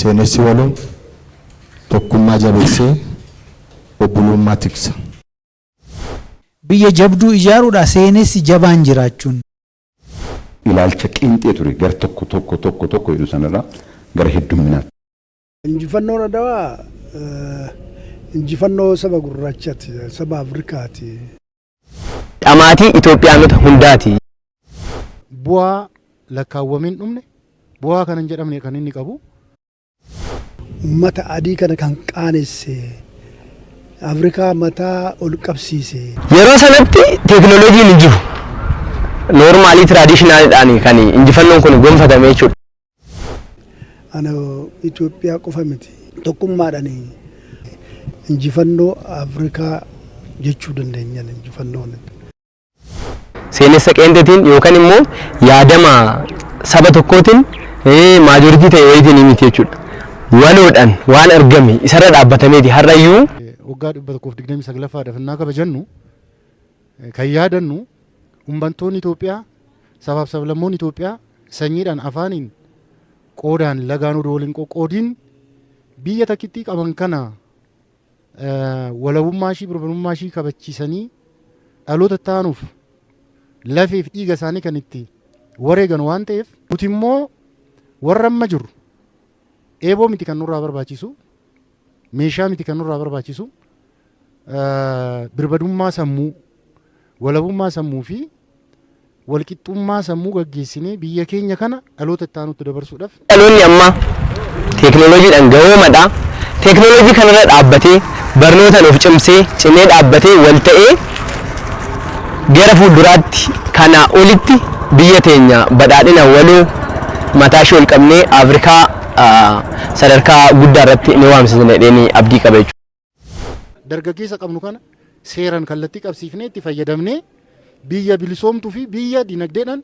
Seenessi waloo tokkummaa jabeessee obbolummaa tiksa. Biyya jabduu ijaaruudha seenessi jabaan jiraachuun. Ilaalcha qeenxee ture gara tokko tokko tokko tokko jedhu sanarraa gara heddumminaatti. Injifannoon Adawaa injifannoo saba gurraachaati, saba Afrikaati. Dhamaatii Itoophiyaanota hundaati. Bu'aa lakkaawwamee hin dhumne, bu'aa kana hin jedhamne kan inni qabu. Ummata adii kana kan qaanesse, Afrikaa mataa ol qabsiise. Yeroo sanatti teekinooloojiin hin jiru. Normally traditionaliidhaan kan injifannoon kun gonfatame jechuudha. Ana Itoophiyaa qofa miti. Tokkummaadhaan injifannoo Afrikaa jechuu dandeenyan injifannoon. Seenessa qeenxeetiin yookaan immoo yaadama saba tokkootiin majority ta'e wayitiin miti jechuudha. Waloodhaan waan argame isarra dhaabbatameeti har'ayyuu. Waggaa 129ffaadhaaf innaa kabajannu kan yaadannu uummattoonni Itoophiyaa, sabaaf sablammoonni Itoophiyaa sanyiidhaan, afaaniin, qoodaan, lagaan odoo waliin qoqqoodiin biyya takkittii qaban kana walabummaa ishii, birmadummaa ishii kabachiisanii dhaloota itti aanuuf lafeef dhiiga isaanii kan itti wareegan waan ta'eef, nuti immoo warra amma jirru eeboo miti kan nurraa barbaachisu, meeshaa miti kan nurraa barbaachisu, birmadummaa sammuu, walabummaa sammuu fi walqixxummaa sammuu gaggeessinee biyya keenya kana dhaloota itti aanutti dabarsuudhaaf. Dhaloonni ammaa teekinooloojiidhaan gahoomadha. Teekinooloojii kanarra dhaabbatee, barnootaan of cimsee, cimee dhaabbatee, wal ta'ee gara fuulduraatti kanaa olitti biyya teenya badhaadhina waloo mataa ishee ol qabnee Afrikaa sadarkaa guddaa irratti ni waamsisna jedheen abdii qaba jechuudha. Dargaggeessa qabnu kana seeraan kallattii qabsiifnee itti fayyadamnee biyya bilisoomtuu fi biyya dinagdeedhaan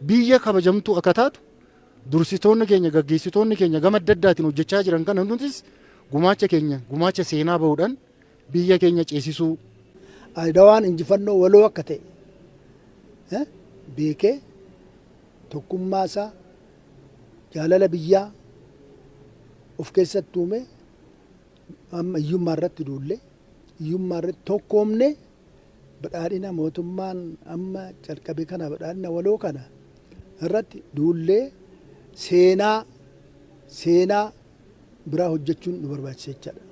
biyya kabajamtuu akka taatu dursitoonni keenya, gaggeessitoonni keenya gama adda addaatiin hojjechaa jiran kana nutis gumaacha keenya, gumaacha seenaa bahuudhaan biyya keenya ceesisuu. Adawaan injifannoo waloo akka ta'e beekee, tokkummaa isaa, jaalala biyyaa of keessatti uume, amma hiyyummaa irratti duulle, hiyyummaa irratti tokkoomne, badhaadhina mootummaan amma calqabe kana, badhaadhina waloo kana irratti duullee seenaa biraa hojjechuun nu barbaachisa jechaadha.